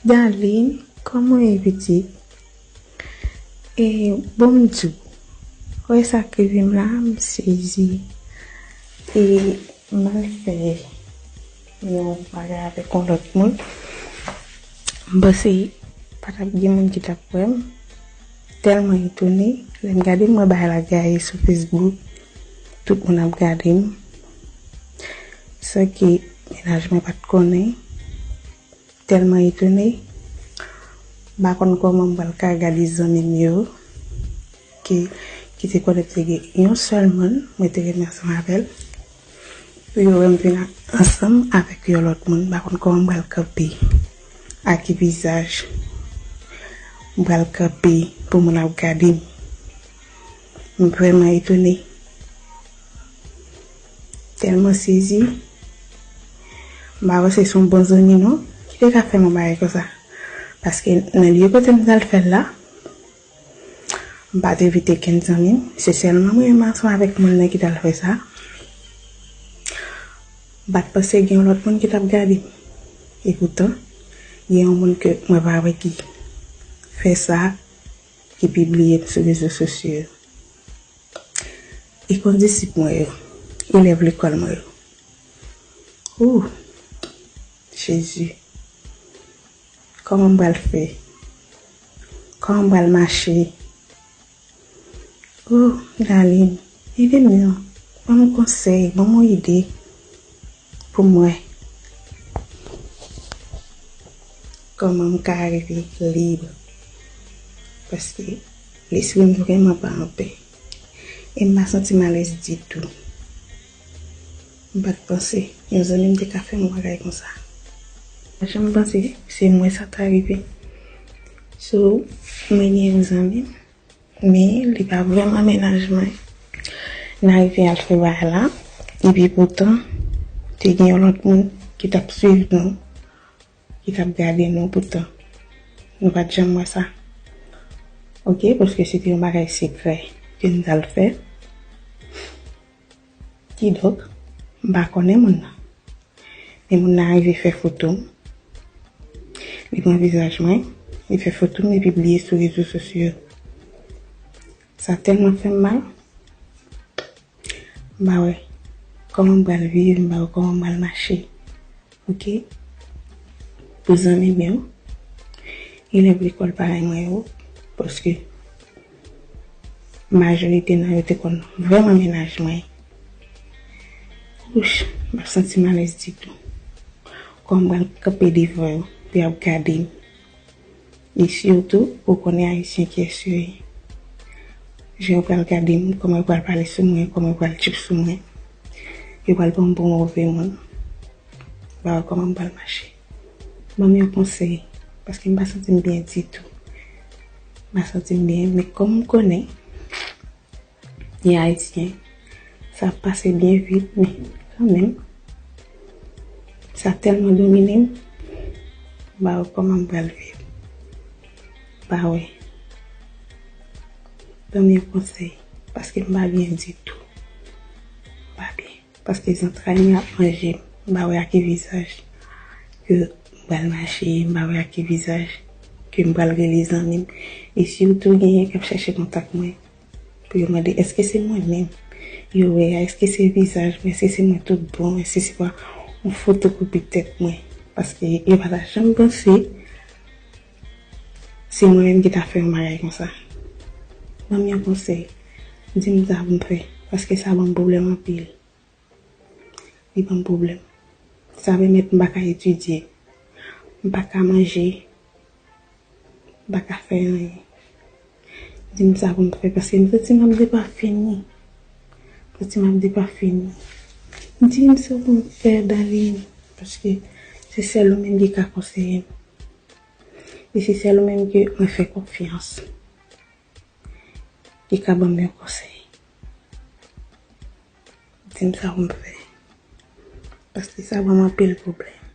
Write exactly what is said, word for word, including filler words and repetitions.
Darline, kòman w ye pitit? E bon, m di w, wè sa k rive m la, m sezi. E m al fè yon bagay avèk yon lòt moun. M panse pa t ap gen moun ki t ap wè m. Tèlman etone, lè m gade m wè bagay la gaye sou Facebook, tout moun ap gade m. San ke mennaj mwen pa t konnen. Tèlman etone, m pa konn kòman m pral ka gade zanmi m yo ki, ki te konnen te gen yon sèl moun mwen te renmen ansanm avè l. Pou yo wè m vin a- ansanm avèk yon lòt moun, m pa konn kòman m pral kanpe, ak ki vizaj m pral kanpe pou moun ap gade m. M vrèman etone. Tèlman sezi. M pa panse se yon bon zanmi non ki te ka fè m yon bagay konsa. Paske nan lye kote m t al fè l la, m pa t envite kenn zanmi m. Se sèlman mwen menm ansanm avèk moun nan ki t al fè sa. M pa t panse gen yon lòt moun ki t ap gade m. Epoutan, gen yon moun ke mwen pa wè ki fè sa, ki pibliye m sou rezo sosyo yo. E kondisip mwen yo, elèv lekòl mwen yo. Ooh, Jezi. Kòman m pral fè? Kòman m pral mache? Ooh, Darline, ede m non. Ban m yon konsèy, ban m yon ide pou m wè kòman m ka rive lib. Paske lespri m vrèman pa anpè. E m pa santi m alèz ditou. M pa t panse yon zanmi m te ka fè m yon bagay konsa. M pa janm panse se mwen sa ta rive. So, mwen gen yon zanmi m, men li pa vrèman mennaj mwen. N arive al fè bagay la, epi poutan, te gen yon lòt moun ki t ap swiv nou, ki t ap gade nou, poutan nou pa t janm wè sa. Oke, paske se te yon bagay sekrè ke n t al fè. Kidonk, m pa konnen moun nan. Men moun nan rive fè foto m. Li pran vizaj mwen, li fè foto m, li pibliye sou rezo sosyo. Sa tèlman fè m mal. M pa wè kòman m pral viv, m pa wè kòman m pral mache. Oke? Pou zanmi m yo, elèv lekòl parèy mwen yo, paske majorite nan yo te konn vrèman mennaj mwen. Wouch, m ap santi m alèz ditou. Kòman m pral kanpe devan yo pou y ap gade m? E sitou, ou konnen Ayisyen kiyès yo ye. Jan yo pral gade m, kòman yo pral pale sou mwen, kòman yo pral tchip sou mwen. Yo pral pran m pou move moun. M pa wè kòman m pral mache. Ban m yon konsèy, paske m pa santi m byen ditou. M pa santi m byen, men kòm m konnen li ayisyen, sa ap pase byen vit, men kanmenm, sa tèlman domine m, m pa wè kòman m pral viv. M pa wè. Ban m yon konsèy, paske m pa byen ditou. M pa byen. Paske zantray mwen ap manje m. M pa wè ak ki vizaj ke m pral mache, m pa wè ak ki vizaj ke m pral rele zanmi m. E sitou genyen k ap chèche kontak mwen pou yo mande èske se mwen menm yo wè a, èske se vizaj mwen, èske se mwen tout bon, èske se pa yon fotokopi tèt mwen. Paske yo pa ta janm panse se mwen menm ki ta fè yon bagay konsa. Ban m yon konsèy. Di m sa pou m fè, paske sa ban m pwoblèm anpil. Li ban m pwoblèm. Sa pèmèt m pa ka etidye. M pa ka manje. M pa ka fè anyen. Di m sa pou m fè, paske m santi m ap depafini. M santi m ap depafini. Di m sa pou m fè, Darline, paske se sèl ou menm ki ka konseye m. E se sèl ou menm ke mwen fè konfyans ki ka ban m yon konsèy. Di m sa pou m fè. Paske sa ban m anpil pwoblèm.